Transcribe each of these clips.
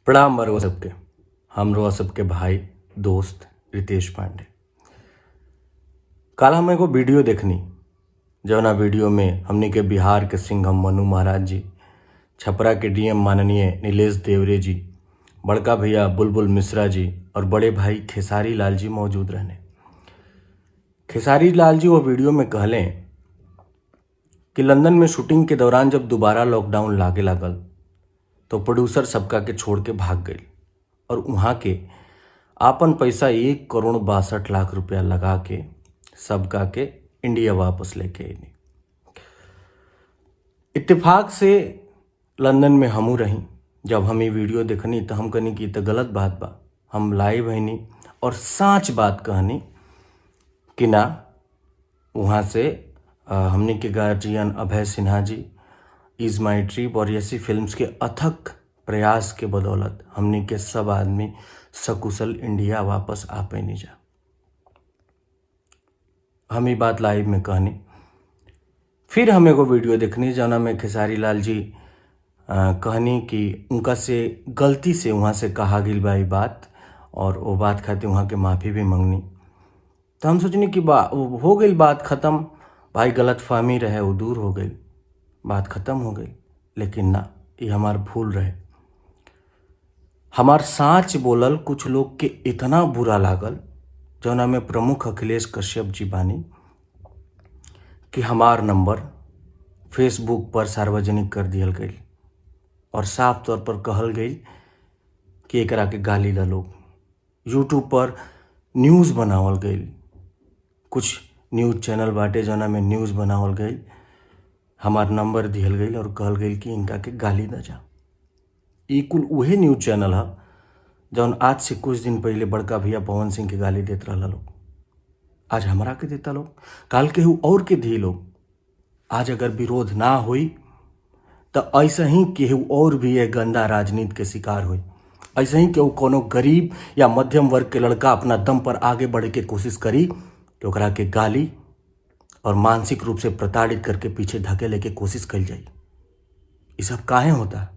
प्रणाम बरुआ सबके। हम रुआ सबके भाई दोस्त रितेश पांडे। काल हम एगो वीडियो देखनी, जौना वीडियो में हमनी के बिहार के सिंघम मनु महाराज जी, छपरा के डीएम माननीय नीलेश देवरे जी, बड़का भैया बुलबुल मिश्रा जी और बड़े भाई खेसारी लाल जी मौजूद रहने। खेसारी लाल जी वो वीडियो में कहलें कि लंदन में शूटिंग के दौरान जब दोबारा लॉकडाउन लागे लागल तो प्रोड्यूसर सबका के छोड़ के भाग गई और वहाँ के आपन पैसा 1,62,00,000 रुपया लगा के सबका के इंडिया वापस लेके आईनी। इत्तेफाक से लंदन में हमू रही। जब हम ये वीडियो देखनी तो हम कहनी कि तो गलत बात बा, हम लाइव हनी और साँच बात कहनी कि ना वहाँ से हमने के guardian Abhay Sinha ji, is my trip और ऐसी फिल्म्स के अथक प्रयास के बदौलत हमने के सब आदमी सकुशल इंडिया वापस आ पैनी जा। हम ये बात लाइव में कहनी। फिर हम एगो वीडियो देखनी जौना में खेसारी लाल जी कहनी कि उनका से गलती से वहाँ से कहा गई बा ई बात और वो बात खातिर वहाँ के माफ़ी भी मंगनी। तो हम सोचनी कि बा हो गई बात ख़त्म, भाई गलत फहमी रहे वो दूर हो गई, बात ख़त्म हो गई। लेकिन ना, ये हमार भूल रहे। हमार साँच बोलल कुछ लोग के इतना बुरा लागल, जौना में प्रमुख अखिलेश कश्यप जी बानी, कि हमार नंबर फेसबुक पर सार्वजनिक कर दियल गई और साफ तौर पर कहल गई कि एकरा के गाली दा लोग। यूट्यूब पर न्यूज़ बनावल गई, कुछ न्यूज़ चैनल बाटे जौना में न्यूज़ बनावल गई, हमार नंबर दिहल गई और कहल गई कि इनका के गाली दा जा। ई कुल उहे न्यूज़ चैनल है जौन आज से कुछ दिन पहले बड़का भैया पवन सिंह के गाली देत रहला लोग, आज हमरा के देता लोग, काल केहू और के दी लोग। आज अगर विरोध ना होई तो ऐसे ही केहू और भी ये गंदा राजनीति के शिकार होई। ऐसे ही केहू कोनो गरीब या मध्यम वर्ग के लड़का अपना दम पर आगे बढ़े के कोशिश करी तो ओकरा के गाली और मानसिक रूप से प्रताड़ित करके पीछे धकेले के कोशिश कल जाई। ये सब काहे होता?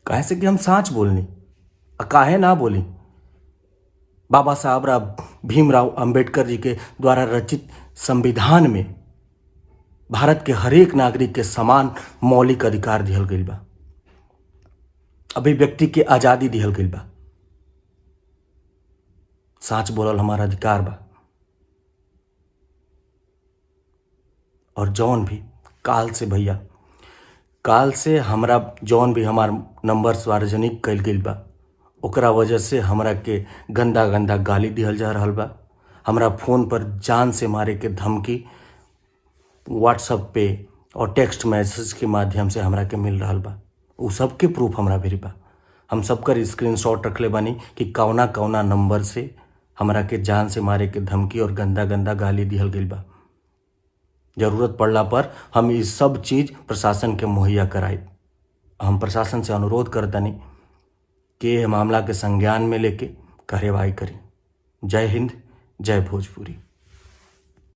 काहे से कि हम साँच बोलनी और काहे ना बोली। बाबा साहब राव भीमराव अंबेडकर जी के द्वारा रचित संविधान में भारत के हरेक नागरिक के समान मौलिक अधिकार दिहल गई बा, अभिव्यक्ति के आज़ादी दिहल गई बा। साँच बोलल हमारा अधिकार बा। और जौन भी काल से भैया, काल से हमरा जौन भी हमार नंबर सार्वजनिक कल गई बा, ओकरा वजह से हमरा के गंदा गंदा गाली दिहल जा रहल बा। हमरा फ़ोन पर जान से मारे के धमकी व्हाट्सएप पे और टेक्स्ट मैसेज के माध्यम से हमरा के मिल रहा बा। उ सबके प्रूफ हमरा भेरी बा। हम सबकर स्क्रीनशॉट रखले बानी कि कौना कौना नंबर से हमरा के जान से मारे के धमकी और गंदा गंदा गाली दिहल गई बा। ज़रूरत पड़ला पर हम ये सब चीज़ प्रशासन के मुहैया कराई। हम प्रशासन से अनुरोध करतनी कि यह मामला के संज्ञान में लेके कार्रवाई करी। जय हिंद, जय भोजपुरी।